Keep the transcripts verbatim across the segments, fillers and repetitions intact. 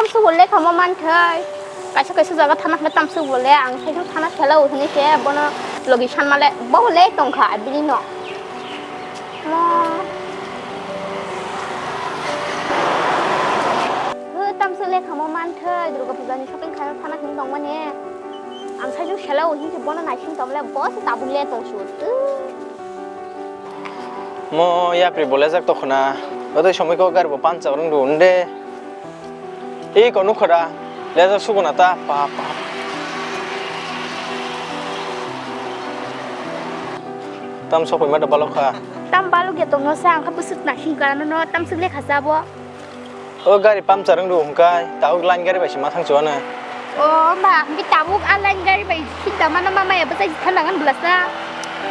Tamsuk bo le kamo manthai. Kaisa kaisa jaga thana khe tamsuk bo le ang saisuk thana sela o hwnwi se bono logi sanma le bo le tongkha bini no. Mo. Hw, tamsuk le kamo manthai Durga puja ni shopping khaina thana hwnwi tongmani. Ang saisuk sela o hwnwi se bono naising tong le bo se tabuk le tongsu. Mo yapri bo lejak to khna. Odo somoi ko gari bo pancha rung do unde. Iko nukhara, lejak suguna ta, pa, pa. Tam sokoi ma da balok kha. Tam balok ya tongno sa, ang kha bwswk naising kara no, tam swk lekha sa bo. O gari puncture wng do hwnkhai, tabuk line gari bai se ma thang chuano. O ma, bi tabuk a line gari bai sita mano ma maya bwsai thang nangan bwlasa.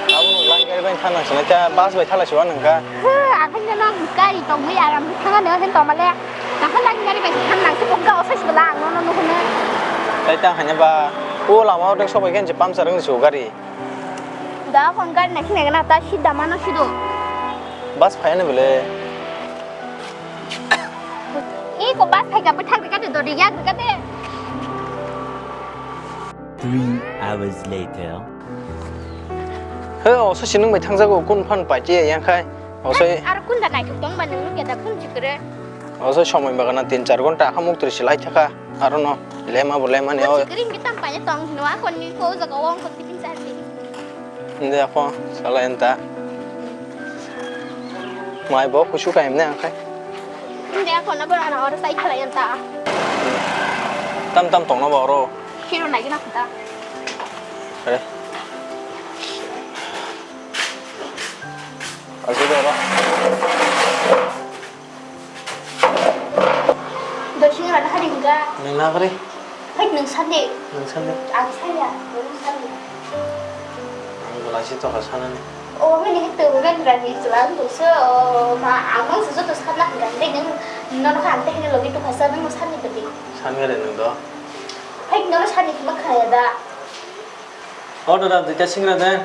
Abo line gari bai thang nang sinai ta, bus bai thala chuano hwnka. He, akhai no gari tongwi aram thang ano hen tomale. Takha line gari bai thang nang se bokda osai sibla ang no no no hwnwi. Tai ta hanya ba, o lama o dek sobai khe puncture wng se o gari. Da kon gari na sinai na ta sida mano sido. Bus phai ani bole. Iko bus phai ka bwthak rika de dori yak rika de. Three hours later. He, oso sinung bai thangjago kun phan pai che yang khai. Oso. Ar kun da nai thuk tong ba nung ya da kun chikre. Oso somoi bagana tin char gonta hamuk tri silai thaka. Arono lema bo lema ni o. Chikre ngi tam pai tong hino a kon ni ko jaga wong ko tikin char ni. Inde ako sala enta. Mai bo kusu kaim ne angkai. Inde ako na bora na oro tai khala enta. Tam tam tong na ba oro. Kiro na gina khuta. Are. Ajo de oro. Doising rana hari hingga. Nang na kare? Hai nang sande. Nang sande. Ang saya, nang sande. Ang belai si tokha sanani. O, mini hitu bukan rani selang tu se, o, ma, amang sesuatu sana hingga. Dek nang, nono kan teh ni logi tu kasa nang sande tadi. Sande re nang do. Hai nono sande kima kaya da. Order da, duita singra de.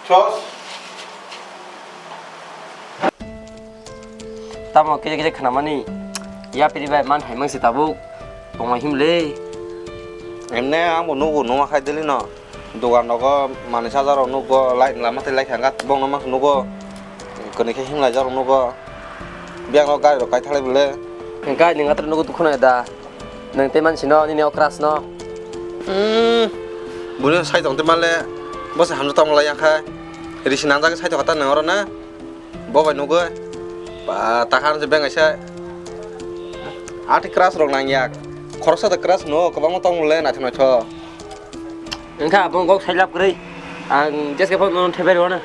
Chos. Tamo kisa kisa khnamani, yapri bai man hai mangsi tabuk, tongma himle. Emne ang bo nugo numa khai dili no. Dogan rogo manui chajarok nugo, light lama tei light hangka bongno mangkha nugo, kwnwi khe himlaijarok nugo, biyang rok gari rok kaithalai bole. Hwnkhe ni ngathar nugo dukhu nai da, nwng tei mansi no nini o crush no. Hmm, buni sai tong tei male, bo se hamjak tong lai yang kha, risi nangjak sai tong kha ta nwng oro na. Bo bai nugwi. Ba, takha se bengai se. Ati crush rok nang yak. Khoroksa da crush no, kwbangma tong le naithok naithok. Wngkha, bo gok sai lab kwrwi. Ang jeske phone no thepai rw na.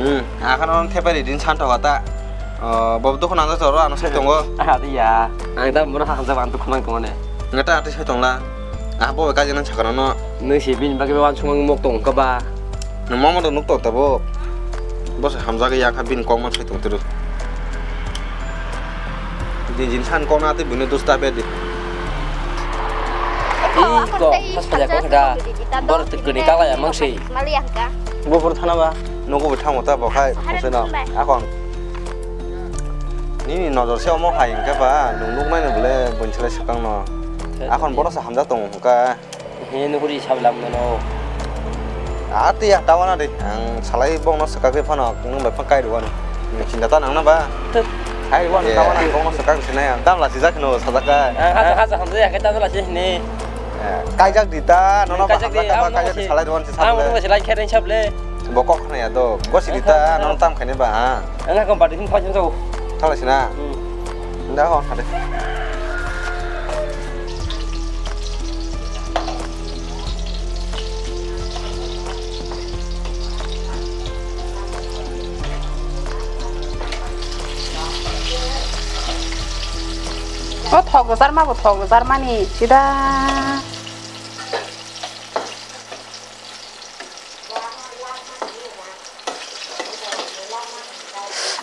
Hmm, akha no thepai ri din san thoka ta. Oh, bo dukhu nang jora ano sai tongo. Aha, ya. Ang ta mono ha hamjak ang dukhu nang tongo ne. Ngata ati sai tong la. Ah, bo kaji nang sakano no. Nung si bini bagwi wansukmani mok tong kha ba? Nung mama do nuk tong tabuk. Bo se hamjagwi ya kha bini kokma sai tong tiro. Din jin san kokna tei bini dusta be di. Iko, hospital ko da. Bor tu kuni kala ya mang si. Bufur thana ba? Nugo bo thango ta bo khai khungse no. Akon. Nini nojor se omo hai hwnkhe ba, nung nuknai no bole buini slai swkang no. Akon bono se hamjak tongo hwnkha. He nukuri sab lam no. A twi ya tawana de, ang salai bongno swkagwi phano nung bai phang kai rwani. Nung chinta ta nang na ba? Kai rwani tawana bongno swkang sinai ang. Dam lasi jak no sajak kai. Haja haja hamjak ya kai ta lasi hini. Kaijak di ta, nono ba hamjak kai ba, kaijak di salai rwani sab le. Ang nung lasi lai khe ring sab le. Bo kok khna ya do. Gosi di ta, nono tam khaini ba ha. Ang ha competition phai jang jao. Thalai sina. Hmm. Nda ho khade. O thok rwchar ma bo thok rwchar mani sida.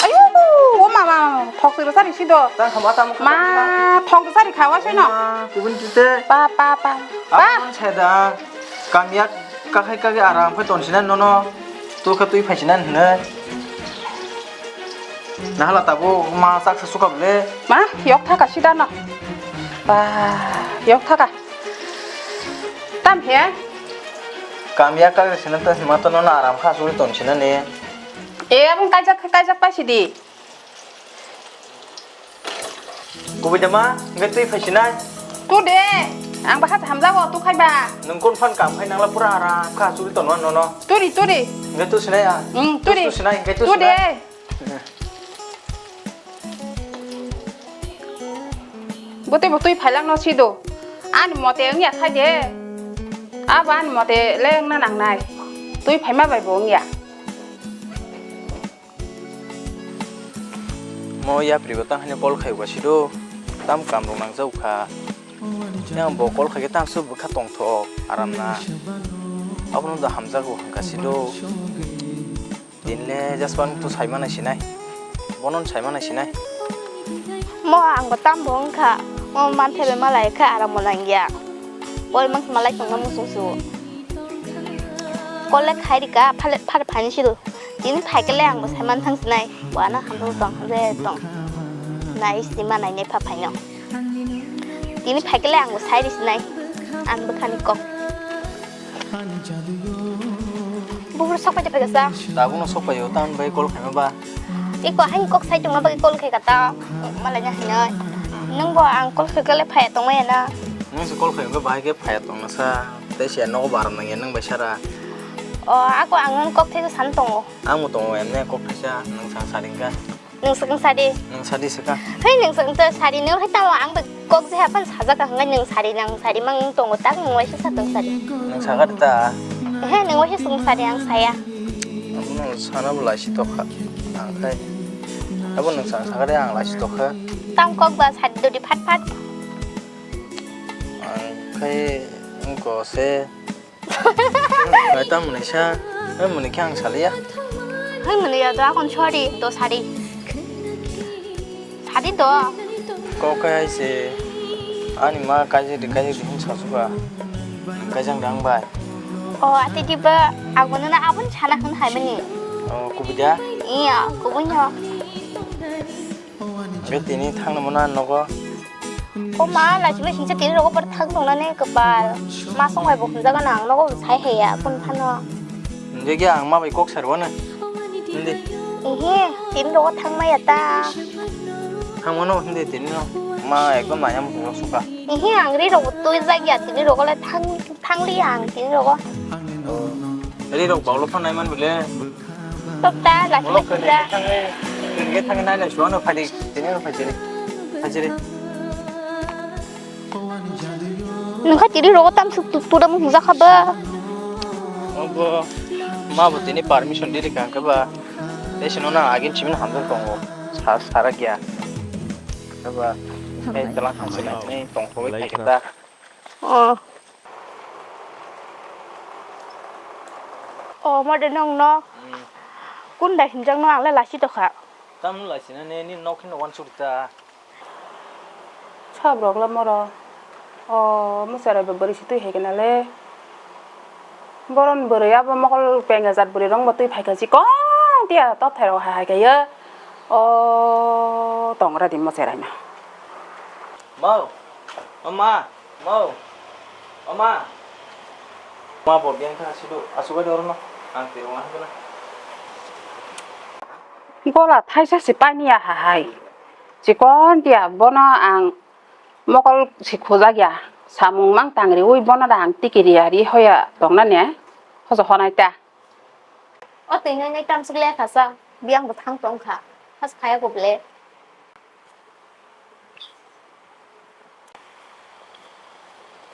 Ayu, o mama, thok siro sari sido. Tang khama tamo. Ma, thok sari khawa sino. Ma, kubun tite. Pa, pa, pa. Pa. Apa man saya da? Kamiat. Kakhai kagwi aram khe tonsinai nono. Tukhe twi phaisinai hinwi. Nahala tabuk ma chaksa suka bole. Ma, yok thaka sida no. Ba, yok thaka. Tam he? Kamya kagwi sinai ta ma to nono aram kha suri tonsinani. E, abong kaijak kaijak paisidi. Kubui de ma, hingke twi phaisinai. Tu de, ang bahai hamjago, tu khaiba. Nwng kun phan kam khai nangla pura aram kha churi tono nono. Turi, turi. Hingke tu sinai ya. Hmm, turi. Tu sinai, hingke tu sinai. Tu de. Bwtwi bwtwi phailang no sido. Ani mote wngya khai de. Abo ani mote le wngna nangnai. Twi phaima bai bo wngya. Mo yapri bo tang hini call khai ba sido, tam kam rok nang jau kha. Yang bo call khai tam su bwkha tong thok aram na. Abono da hamjago hwnkha sido. Din le jaspan tu sai mana sinai. Bonon sai mana sinai. Mo ang bo tam bo wngkha. Mo man thebe malai kha aram mo nang ya. Boi mang malai tong na musung su. Call le khai rika phale phare phani sido. Tini phaikhe le ang bo saiman thangsinai, bo ano hamjak tong, hamjak tong. Nai sima nai nepha phaino. Tini phaikhe le ang bo sai risinai, ang bwkhani kok. Buphuru sok pai de phaikha sa. Tabukno sok paio, tamoni bagwi call khaima ba? Iko haini kok sai tongma bagwi call khaikha ta, malai na hinoi. Nwng bo ang call khaikha le phaiya tongmaya na. Nwng se call khai wngkha bahai khe phaiya tongna sa, tei se nogo baram nangya nwng bai sara. O, ako ang nwng kok thaisa san tongo. Ang bo tongo, emne kok thaisa, nwng sa sari wngkha. Nwng swkang sadi. Nwng sadi swkang. Hai nwng swkang to sadi, nwng hai tamo ang bai kok je hapan sajak ka hwngai nwng sadi, nwng sadi mang nwng tongo, tak nwng waisa sa tong sadi. Nwng sakha ta? He, nwng waisa swkang sadi, ang saya. Abono sana bo laisi tokha, ang khai. Abo nwng sa sakha de, ang laisi tokha. Tam kok ba sadi dodi phat phat. Ang khai wngko se. Nai ta mwnwi sa, eh, mwnwi khe ang saliya. Hai mwnwi ya do, akon sorry, do sari. Sari do. Kok hai se, ani ma kaijak di, kaijak di hwn sa suka. Kaijak dang bai. O, ati di ba, agono na abon sana hwn hai mani. O, kubui da? Iya, kubui no. Hwnkhe tini thangno mano ani nogo. O ma, lachi bai singsa tini rogo por thang tongnani kwpal. Ma song bai bo hwnjago na ang nogo bo sai haiya, kun phano. Hwnkhe khe ang ma bai kok sar wano. Hindi. Ehe, tini rogo thang maya ta. Thang mano hindi tini no. Ma ekdom naya muchung suka. Ehe, ang ri rogo twi jak ya tini rogo le thang, thang li ang tini rogo. Ri rok baulo phan nai man bile. Tokta, laki Molo laki kene ta. Kene kene nai nai suano phadi, tini no phadi, phadi. Nungkha tiri rogo tam suk tuk tura mung hujak haba. Obo, ma bo tini permission diri kang kaba. Tei sino na agin chimina hamjak tongo. Sa, sarak ya. Kaba, eh, telang hamjak nai, tong thogwi khai kata. Oh. Oh, mode nong no. Hmm. Kunda hinjak no ang le lasi tokha. Tam lasi na ne, ni nok hin wan surta. Sabrok le moro. Oh, musarai bo bwrwi si twi hai kana le. Boron bwrwi abo mokol penga jat bwrwi rong bo twi phai kha si kong tia to thairok hai hai kaiya. Oh, tong ra di musarai ma. Mau. Oma. Mau. Oma. Ma bo beng kha sidu asugadi orono. Ang tiro wahai kena. Gola thaisa se pani ya hahai. Chikon tia bono ang mokol si khujak ya. Samung mang tangri ui bono da ang tikiri ya ri hoya tongna ne. Hoso honai ta. O twi nai nai tamsik le kha sa. Biyang bo thang tong kha. Has khaya ko ble.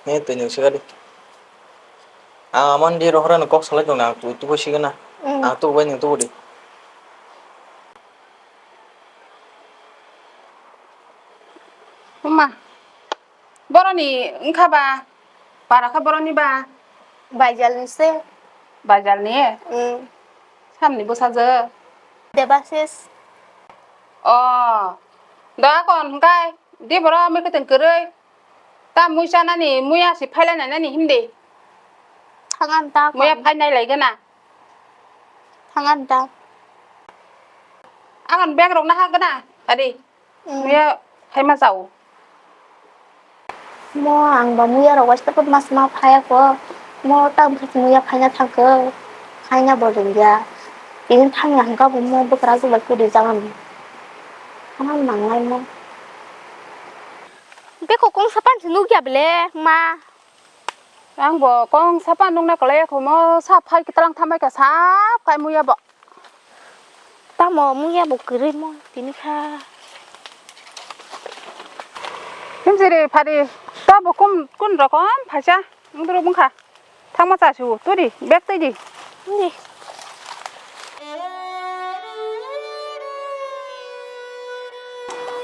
Ni twi nung sika di. Ang aman di rohorani kok salai tong na, ang tu, tu bai sigana. Mm. Ang tu bai nung tu di. Uma. Boroni wngkha ba? Para kha boroni ba? Baijal ni se. Baijal ni? Mm. Samni bwsajwk? Debasis. O. Da kon hwnkhe di boro mui kwtwng kwrwi. Ta mui chanani muya si phailai nainani himdi. Thangan ta. Muya phai nai lai gana. Thangan ta. Angan bag rok na ha gana. Adi. Mm. Muya phai ma jao. Mo ang ba muya rok waisa kot mas ma phaya ko. Mo tam khe muya phaina thang ko. Phaina bo rwngya. Ini thang ya hangka bo mo bwkra jwk bai kudi jagan. Ano nangnai mo. Beko kong sapan se nukya bele ma. Ang bo kong sapan nukna kwlai ya kho mo sa phai kwtlang thamai ka sa kai muya bo. Tamo muya bo kwrwi mo tini kha. Himsiri phari ta bo kum kun rokom phaisa nungdro bungkha. Thangma cha su turi bek tei di. Ni.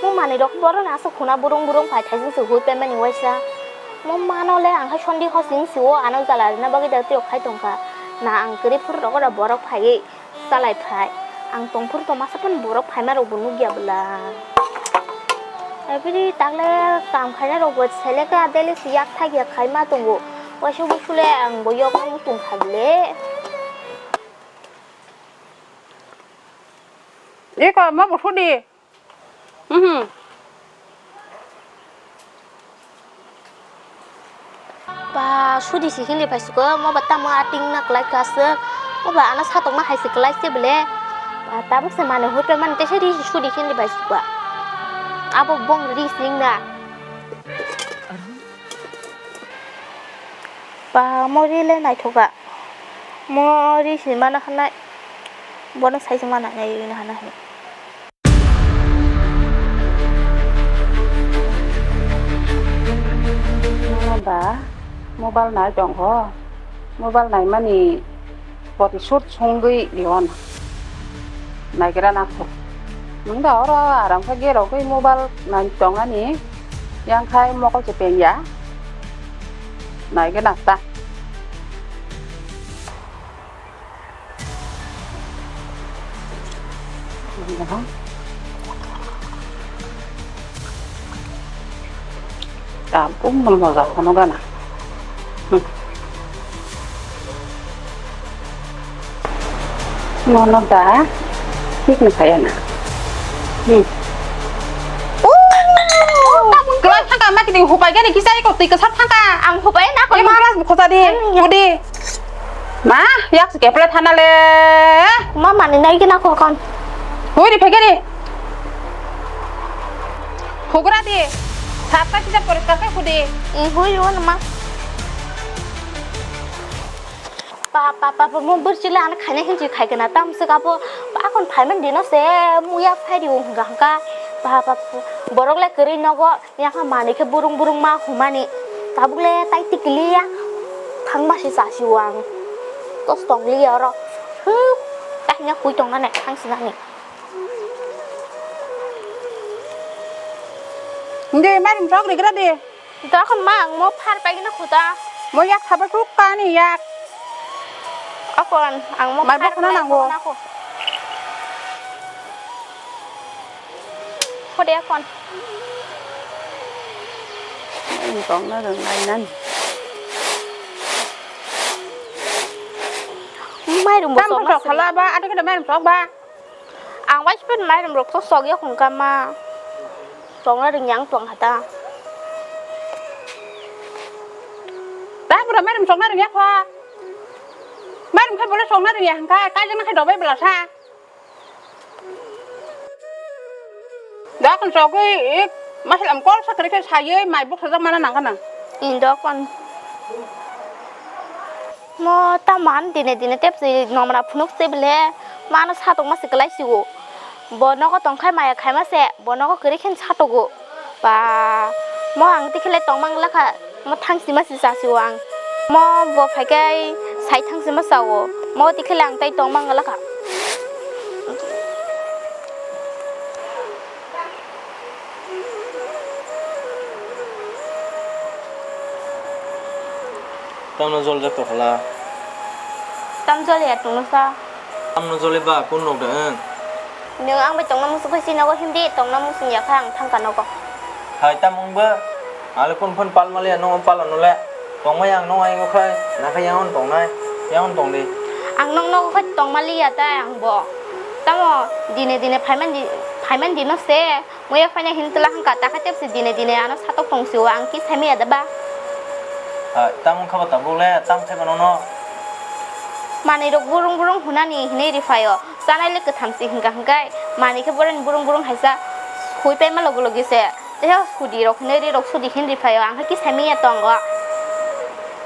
Mo manwi rok borok ni aswk huna burung burung phai thaising se hui pemani waisa. Mo mano le ang hai sondi hosing si o ano jala rina bagwi da tei khai tongkha. Na ang kwrwi phuru rogo da borok phaiwi. Chalai phai. Ang tongphuru to masa phano borok phaima rok bo nukya bwla. Ebri takle kam khaina rok bo seleka daily si yak thak ya khaima tongo. Waisa bo sule ang bo yok wng tong kha bwle. Eko ma bo sudi. Mhm. Ba, sudi si hindi pai suko, mo ba tamo ating na klai ka se. Mo ba ana satok ma hai se klai se bele. Ba, tabuk se mane hote man te se ri sudi hindi pai suko. Abo bong ri sing na. Ba, mo ri le nai thoka. Mo ri si mana hanai. Bono sai se mana nai na hanai. Ba mobile nai tong kho, mobile nai mani poti sut songwi lion naigra na kho. Nung da oro aram khe gerogwi mobile nai tong ani yang khai mokol se pengya naigra na ta. Tabuk no moja phano gana. Hmm. Nono da, thik no kaya na. Hmm. Kwlai thangka ma kini hupai gani kisa eko twi kwsar thangka. Ang hupai na ko. Eko ma. Glass bo khosa di. Hmm. Budi. Ma, yak se keple thana le. Ma mani nai gina ko kon. Hui di phege di. Hugra di. Sapta kisa poriskar khe hudi. Hui yo na ma. Pa pa pa pa mo burchile ana khaina hinchi khai kana tam se kapo pa kon phaiman dino se muya phai di hungka hungka. Pa pa borok le kwrwi nogo. Yakha manwi khe burung burung ma humani. Tabuk le tai tikiliya. Thangma se chasi o ang. Tos tong liya oro. Huh. Kaina hui tong nani thang sinani. Nde mairum chok rigra de. Dokon ma ang mo phar pai na khuta. Mo yak thaba suk kani yak. Akon ang mo mai phar bokna pai nango. Khuta akon. Tongna rwngnai nani. Mairum bo tongna sini. Tam sok khala ba, ate kada mairum sok ba. Ang bai sipet mairum rok sok sok ya khungka ma. Tongna rwngya ang tong hata. Tam bro mairum sokna rwngya kho. Mairum khe bole sokna rwngya hwnkha, kaijakna khe dobai bwlasa. Dakhan sogwi, eh, masalam kol sakri khe saywi, mai bwkhajak mana nangkha nang. Indokon. Mo ta man dine dine tep si nomra phunuk si bile, mano satok ma si kwlai si o. Bo nogo tong khai maya khai ma se, bo nogo kwrwi khe satogo. Ba, mo ang tikhe le tongmang lakha, mo thang sima si chasi o ang. Mo bo phai khe sai thang sima cha o. Mo tikhe le ang tai tongmang lakha. Tamno jol jak to khala? Tam jol ya tongno sa. Tamno jole ba kun nok da ang? Nwng ang bai tongna muchung khe si nogo himdi, tongna muchung ya kha ang thangka nogo. Hai tamung ba, ale kun phun pal mali ya, nung pal ano le. Tongmai ang no ayo khai, nakha yang on tongnai, yang on tongdi. Ang nong nogo khai tongma liya ta ang bo. Tamo dine dine phaiman di, phaiman di no se. Muya phaina hin tla hangka, takha tepsi dine dine ano satok tong sio, ang ki saimaya da ba? Hai, tamo kha ba tabuk le, tam khai ba nono? Manwi rok burung burung hunani hinwi ri phaio. Chanai le kwtham si hingka hingkai. Manwi khe boroni burung burung haisa hui paima logi logi se. Tei sudi rok hinwi ri rok sudi hin ri phaio. Ang khe ki saimaya tongo.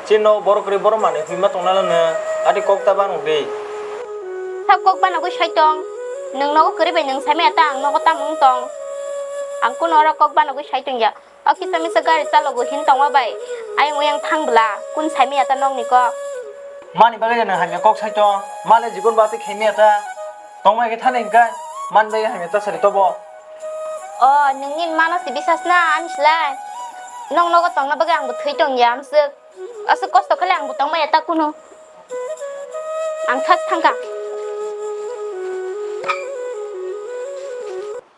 Chini nogo borok kwrwi borok manwi hui ma tongna le nw. Adi kok ta banok di. Sab kok banogwi sai tong. Nwng nogo kwrwi bai nwng saimaya ta ang nogo tamo wng tong. Ang kuno oro kok banogwi sai tong ya. O kisa misa gari chalogo hin tongma bai ayang oyang thang bwla, kun saimaya ta nokni kok? Mani bagwi nwng hamya kok sai tong, male jibon bati khaimaya ta. Tongmai khe thani hingkai, man bagwi hamya ta sari tobo. O, nwng nini mano si bisas na, ani slai. Nong nogo tongna bagwi ang bo thwi tong ya, amswk. Aswk kosto khe le ang bo tongmaya ta kunu. Ang thas thangkha.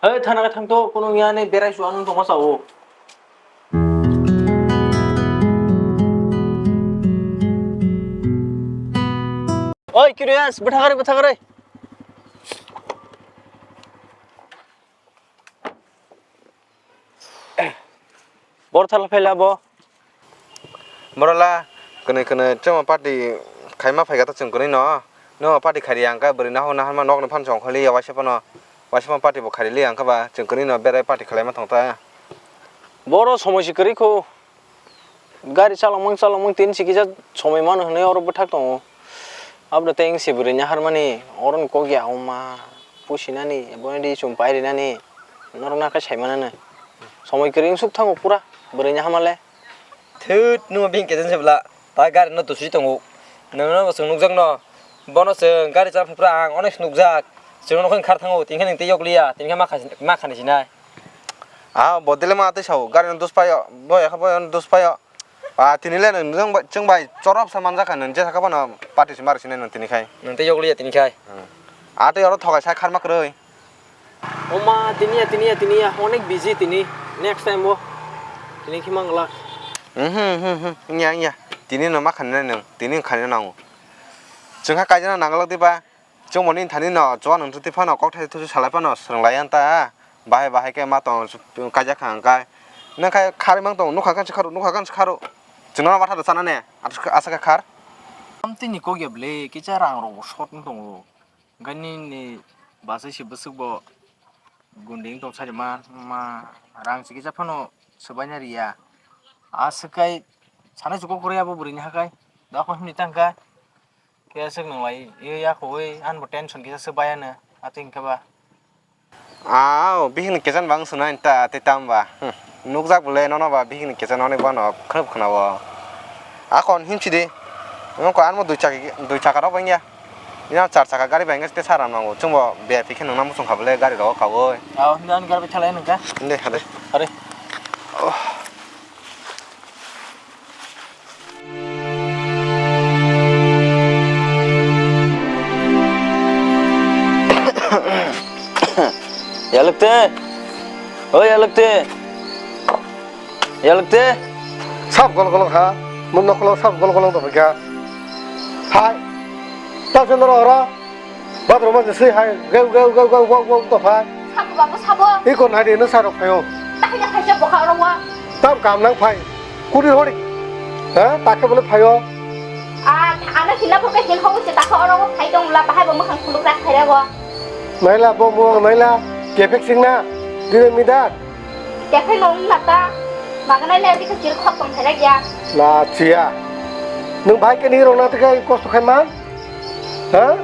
Hei, thana khe thang to, kunu wngya ni berai su, ano tongma sao. Oi, Curious, bwtha kari, bwtha kari. Bor thala phaila bo. Borola, kwnwi kwnwi chwngno party khaima phaikha ta chwng kwnwi no. No party khari ang kha bwrwi naho naharma nokni phan chong khali ya waisa phano. Waisa phano party bo khari li ang kha ba chwng kwnwi no berai party khalaima thang ta. Boro somoi si kwrwi kho. Gari chalokmang chalokmang tin si kisa somoi mano hwnwi oro bwthak tongo. Abro tei wngsi bwrwi naharmani oro ni kok ya wngma pusinani abo ni chum pai rinani norok nakhe sai manani. Somoi kwrwi wngsuk thango pura bwrwi naharma le. Thut, nwng bini kejen se bwla. Ta gari no dusri tongo. Nwng no bo chwng nukjak no. Bono chwng gari chana phai phra ang onek se nukjak. Chwng no khar thango, tini khe nwng tei yokliya, tini khe ma kha-, ma khani sinai. Ah, bo dile ma tei sao, gari no dus paio, bo ya kha bo ya no dus paio. Ah, tini le nwng, nwng bai, chwng bai chorop sa manjak kha, nwng je thaka bono party se mar sinai nwng tini khai. Nwng tei yokliya tini khai. Hmm. Ah, tei oro thokai sai kharma kwrwi. Oma, tiniya, tiniya, tiniya, onek busy tini. Next time bo. Tini khe mangla. Mhm, mhm, mhm. Wngya, wngya. Tini no ma khanina nwng. Tini khanina nango. Chwngkha kaijana nanglak diba. Chwngmoni thani no chuan nwng thuti phano kok thai thuti salai phano swrwng lai yan ta. Bahai bahai khe ma tong kaijak kha hwnkhai. Nang khai kharwi mang tong nukha kan se kharu, nukha kan se kharu. Chwngno ma thado chana ne. Asa khe khar. Amtini kok ya ble kisa rang rok bo short wng tongo. Hwnkhe nini bachai se bwswk bo gunding tong sari ma, ma rang se kisa phano swbaina riya. Aswk kai sana chuko kwrwi abo bwrwini hakai. Dako himni tangka. Khe aswk nwnglai, e yakhogwi ani bo tension kisa swk bai ano. Atwi hwnkhe ba. Aw, bihikni kesan bang swnai ta tei tamba. Hmm. Nukjak bole nono ba bihikni kesan onek bano khwnap khwnao. Akon himsidi. Nokho anmo dui chaki, dui chaka rok bangya. Ina char chaka gari bangya tei saram nango. Chwngbo V I P khe nungna muchung kha bole gari rok kaui. Aw, hindi ani gari bai thalai nungkha. Hindi, hade. Hade. Oh. Yalwk te. O yalwk te. Yalwk te. Sab gol gol kha. Mun nokolo sab gol gol tong kha. Hai. Ta se noro oro. Bathroom o swi hai geu geu geu geu wok wok to phai. Sabo babu sabo. Iko nai de no sarok phaio. Tahina phaisa bokha oro wa. Tam kam nang phai. Kuri hori. Ha, takhe bole phaio. A, ano hina phoke hin hau se takha oro wa phai tong la bahai bo mukhang khuluk rak phai rego. Naila bo muang naila. Kefek singna. Dire midak. Kephai no wng na ta, maganai le bikhe chiri khok tong thai ya. La chia. Nwng bai khe ni rok na tei kosto khai man? Ha?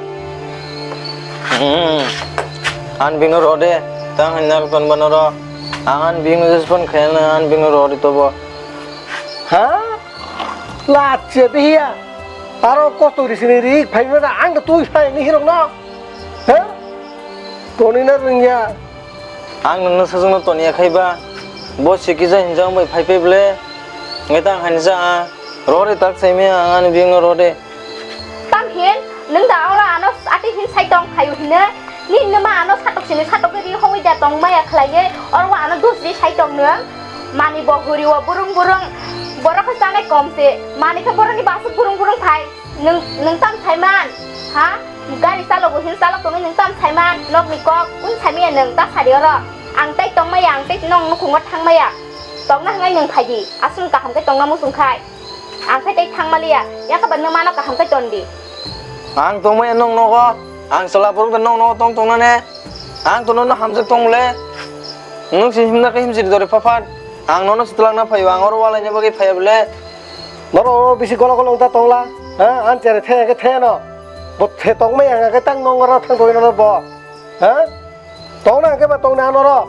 Hmm. An bino rode, tang hanya kon bano ro. An bino jes pon khe na an bino rode to bo. Ha? La chia bihiya. Aro kosto ri sini ri phai na ang tu sai ni rok no. Ha? Toni na rungya. Ang nungno sajwkno toniya khai ba, bo sikija hinjak wng bai phai phai ble, ngai tang hani ja a, rode tak sai maya ang ani biyang no rode. Tam hin, nwng da oro ano ati hin sai tong phaio hino, ni nima ano satok sini satok ri hongwi da tong maya khlai ye, oro ano dos ri sai tong nwng, mani bo huri o burung burung, Borok khe chanai kom se, mani khe borokni basuk burung burung phai. Nwng, nwng tam saiman? Ha? Gari chalogo hin chalok tongwi nwng tam saiman? Nokni kok, un saimaya nwng ta sadi oro. Ang tei tongmaya, ang tei nong nukhungo thangmaya. Tongna hwnwi nwng phaidi, aswk kaham khe tongna muchung khai. Ang khe tei thangmaliya, yakaba nwng mano kaham khe tondi. Ang tongmaya nong nogo, ang chwla borok da nong nogo tong tongnane. Ang to nono hamjak tong le. Nwng si himna khe himjiri dori phaphan. Ang nono si twlangna phaio, ang oro walaina bagwi phaiya bole. Norok oro bisi golo golo wngta tongla, ha? Ang chere thaya khe thaya no. Bo the tongmaya ang khe tang nong oro thang tongwi nono bo. Ha? Tongna hwnkhe ba tongna norok.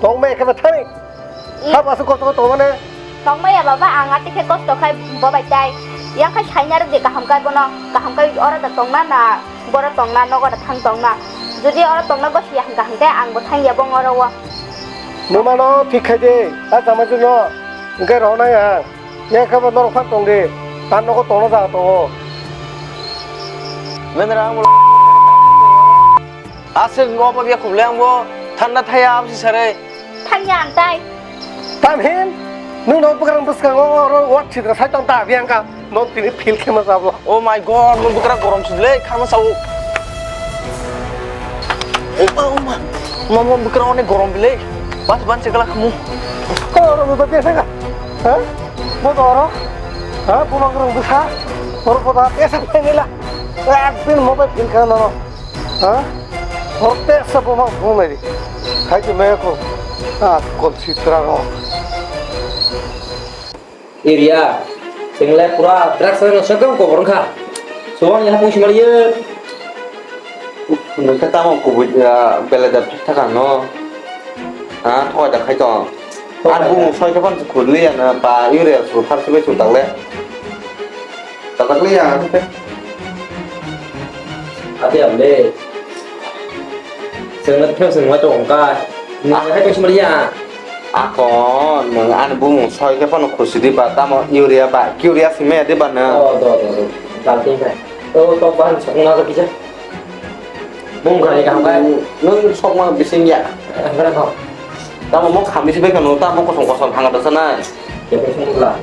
Tongmaya khe ba thani. I- Sabo aswk kosto khe tongmani. Tongmaya baba, ang atwi khe kosto khai bo bai tai. Yang khai saina rwdi kaham kai bono. Kaham kai oro da tongna na boro tongna, nogo da thang tongna. Jodi oro tongna gosiya hwnkha hwnkhe ang bo thangya bong oro o. Nwng mano thik khai di, a chamaichwkno hwnkhe rohornai ang. Yang khe bo norok phan tong di. Ang nogo tongna jaga tongo. Bendera ang bo Aswk obo ya khuble ang bo thanda thaya absi sare. Thangya ang tai. Tamhin, nwng no bwkrang bwskango oro wat sidra sai tong ta biang ka. No tini feel khe ma sabo. Oh my God, nwng bwkrang gorom sidle, kharma sao. Oh ma, oh ma. Ma, ma, bwkrang onek gorom bile. Bas ban chekla khamu. Ko oro bo biang ka. Ha? Bo oro. Ha, bo ma bwkrang bwsa. Oro bo da esa nila. Ek din mobile feel kha no. Ha? Horte sa boma bumeri. Khai ke me ko. Ah, kol sitra ro. Area. Sengle pura drugs no sokam ko borong kha. Suwang ya pung simari ye. Nungke tamo kubui, ah, bele da thak thak no. Ha, thoi da khai to. Thoi da. An bung soi ke pan khurli ya na pa yure su thar su be su tak le. Tatakliya. Ati amle. Sengna theo sengma chong ka. Ni hai to simariya. Ako, nung ani bumung soi ke pono khusi di ba, tamo urea ba, urea sime di ba na. Oh, do, do, do. Dal tin kai. To, to ban sokna ka kisa. Bung kari kaham kai. Nung sokma bising ya. Eh, berang kau. Tamo mo khamni sibai kanu, tamo kosong kosong hanga dosa nai. Ya, kosong bula.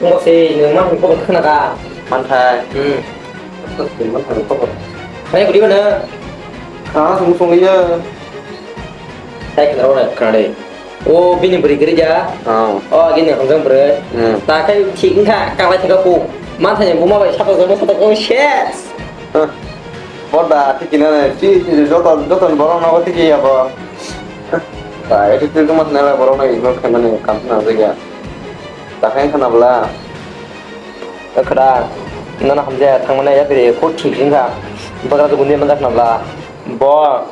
Nung se, nung mang ko khna ka. Manthai. Hmm. Manthai ko. Hai ko di mana? Ah, sung sung iya. Hai kena ro kena de. O bini beri geri ja. Oh. O gini hangjang beri. Hmm. Ta kai thik kha, kala thik ko. Manthai ni buma bai sapa jama sapa ko shes. Hah. Bo da tiki na nai, ti, ti, joto, joto ni borok no tiki ya bo. Ba, eti ti mas nela borok no ignore khaimani kam na jaga. Ta khain khana bla. Khada, nana hamjaya thangmani ya bere ko thik jing kha. Bagra to gundi manja khana bla. Bo,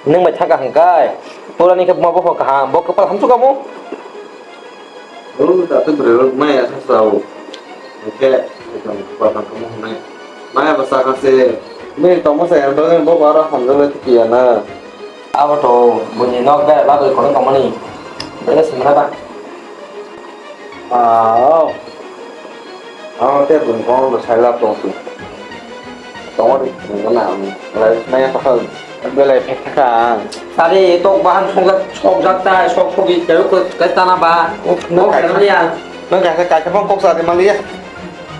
nung bai thaka hangkai. Pura ni khe ma bo kaham, bo kapal hamsu kamo. O, da to bwrwi rok maya sa sao. Hwnkhe, ekdom, bwrwi rok tongma hwnwi. Maya bwsa kha se, bini tongma se, ang dogwi bo aro hamjakle tiki ya na. Abo to, buini nok bera bagwi kono tongmani. Bera simana ba. Ah, oh. Ang te buini kono bo sai lab tong si. Tongmani, buini kono ang, lai maya kha. Belai phek thaka ang. Sari tok bahan songjak, sokjak tai, sok sogi, kero ko, kai tana ba. Nok kaisa, ya. Nang kaisa, kaisa phone kok sari maliya.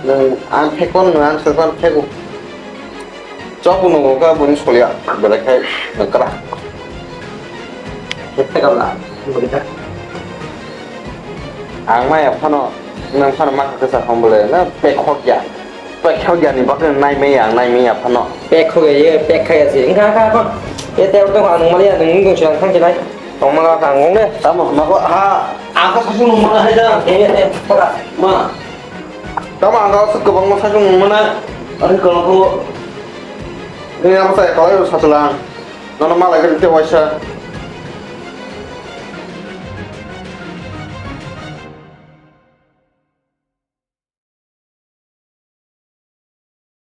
Nang ang phek phone, nang ang selfan phek. Chok nung ka buni solia, belai khai nang kara. Phek thaka bla, buni ka. Ang maya phano, nang phano ma kasa hom bole, na phek khok ya. Pek khau ya ni bakhe nai me yang, nai me ya phano. Pek khau ya, ye pek khau ya si. Engkha, engkha, engkha. Ye te orto ang nung mali ya, nung nung silang thang kilai. Tong mala kha ang nung de. Tamo, ma ko, ha. Ang kha sasung nung mana hai da. Ye, ye, ye. Pora. Ma. Tamo ang kha sasung kwbang ma sasung nung mana. Ari kono ko. Ini apa saya kalau satu lang. Nono malai khe tei waisa.